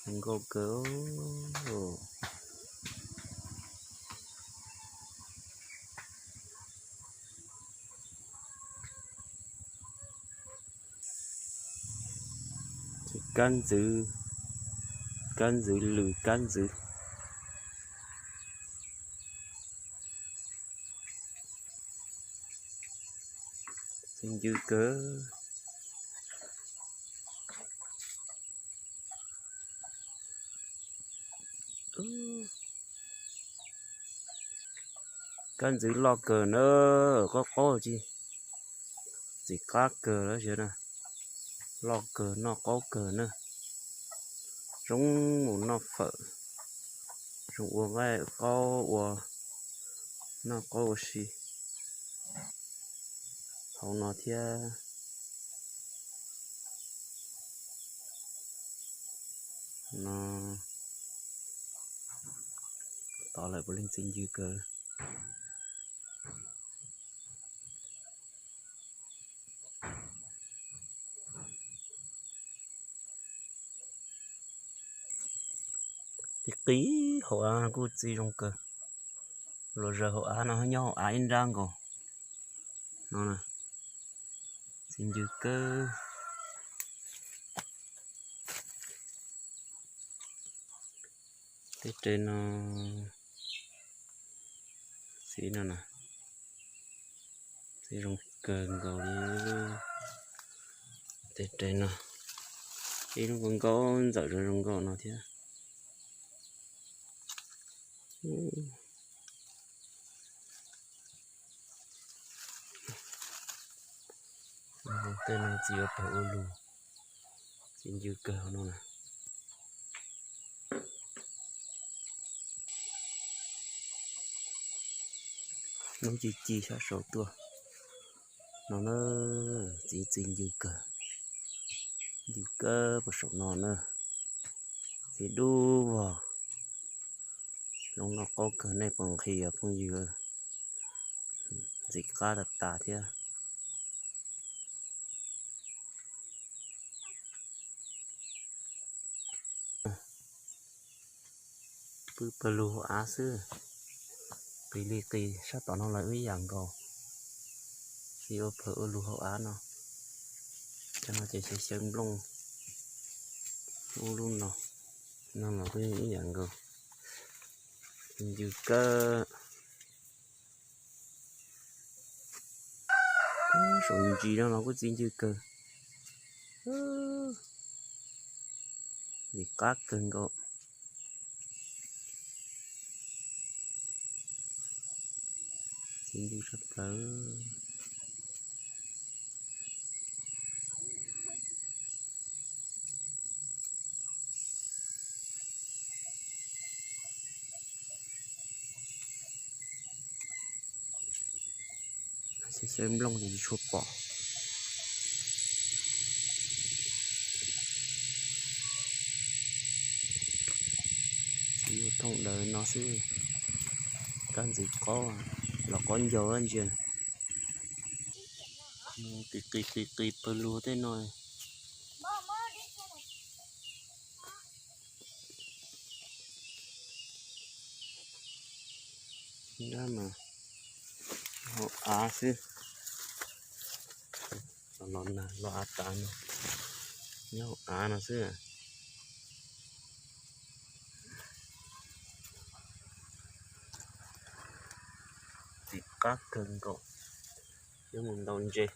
Zoo nkauj kawg. Kab ntxwv, kab ntxwv lws kab ntxwv. Txiv ncw kawg. Kab ntxwv loj kawg na, qaub qaub tsis, txiv qab kawg lawm na. Loj kawg noj qaub kawg na. Zoo mus noj fawm, zoo ua nqaij qaub ua, noj qaub ua si. Hauv no thiab no, tod lawm puav leej txiv ncw kawg. Tib qis hauv av kuj txiv zoo kawg. Los zaws hauv av no nyob hauv av ib nrab nkaus no. Txiv ncw kawg. Tej re no, txiv no na, txiv zoo kawg nkaus li. Tej re no, ib lub nkaus nkaus ntxawm zoo zoo nkauj no thiab. Tej no txiv ua pawg ua lug, txiv ncw kawg no na. Hnub ci ci sab saud tuaj no na, txiv txiv ncw kawg, ncw kawg puag saum no na. Txiv dub vog, zoo noj qaub kawg nej puas nqhis phooj ywg. Ntxim qab tas tas thiab. Pw pawg lug hauv av xwb, qis li qis sab tom no los ib yam nkaus. Txiv ua pawg ua lug hauv av no. Cov no ces xyaw xyaw nplooj, ub lub no, no los kuj ib yam nkaus. Ncw kawg. Saum ntsis no los kuj txiv ncw kawg. Ntxim qab kawg nkaus. Txiv ncw sab plaws. Xyaw xyaw nplooj ces tsis tshua pom. Txiv ua thooj daws no xwb. Kab ntxwv qaub los qaub ncaug ntsia. Qis qis qis qis pawg lug tej no. Nyob mas hauv av xwb. Los nag los av tas no, nyob hauv av no xwb. Txiv qab kawg nkaus, yuav mus ntaus ntses.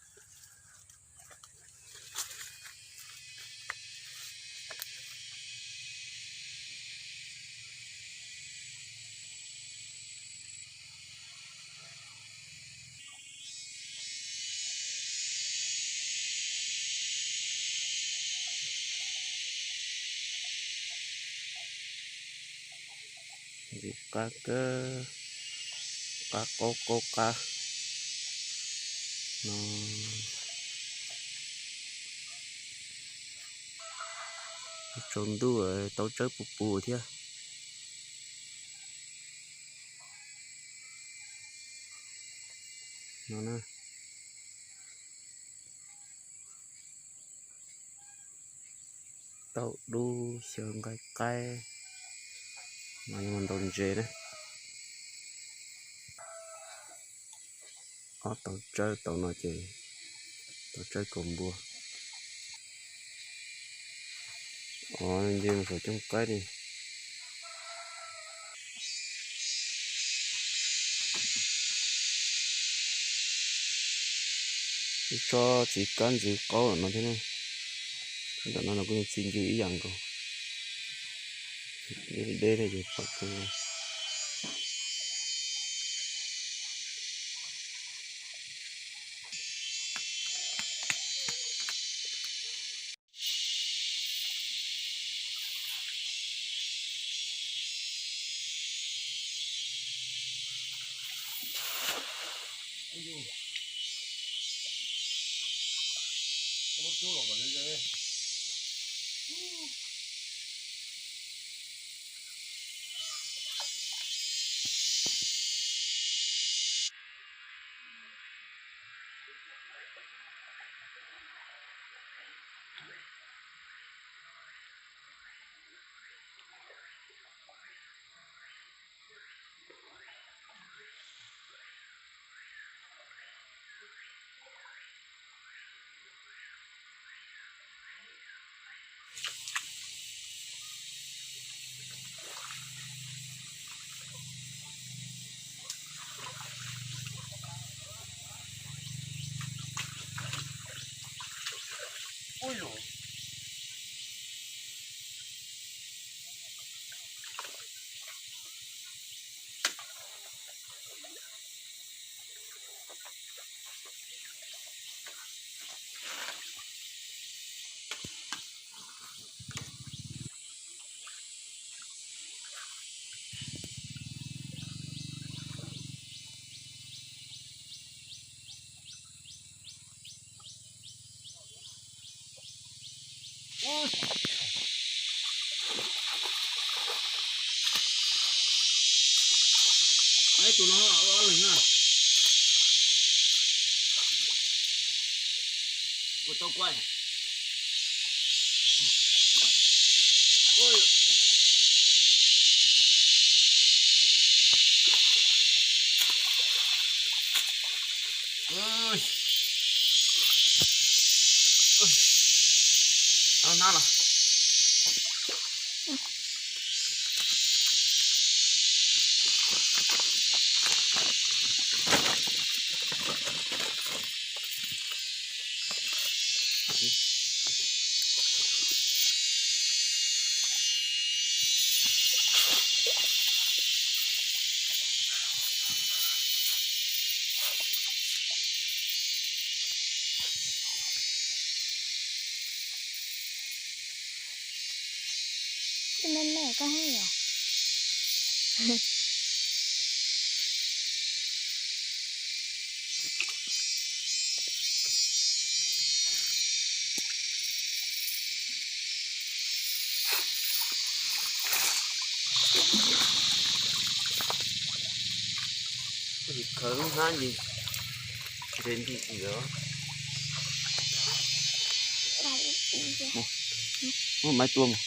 Ntxim qab kawg, qab qaub qaub qab no. Tsaus ntuj tau tsawb puv puv thiab. No na. Tau dub xyaw nqaij qaib, no yog ntaus ntses na. Ob tau tsawb tau no ces tau tsawb kaus npua. Os, nce mus saum cooj qaib li. Ib tsob txiv kab ntxwv qaub no thiab ne. Ntawm no los kuj yog txiv ncw ib yam nkaus. Deb deb thiab ces pom kawg. Tus no ob leeg na. Kuv tau kuaj. Nab los. Twb me me koj heev yom. Koj tsis khawv lub hnab ces tsis nti tim os. Muab maiv tua mus.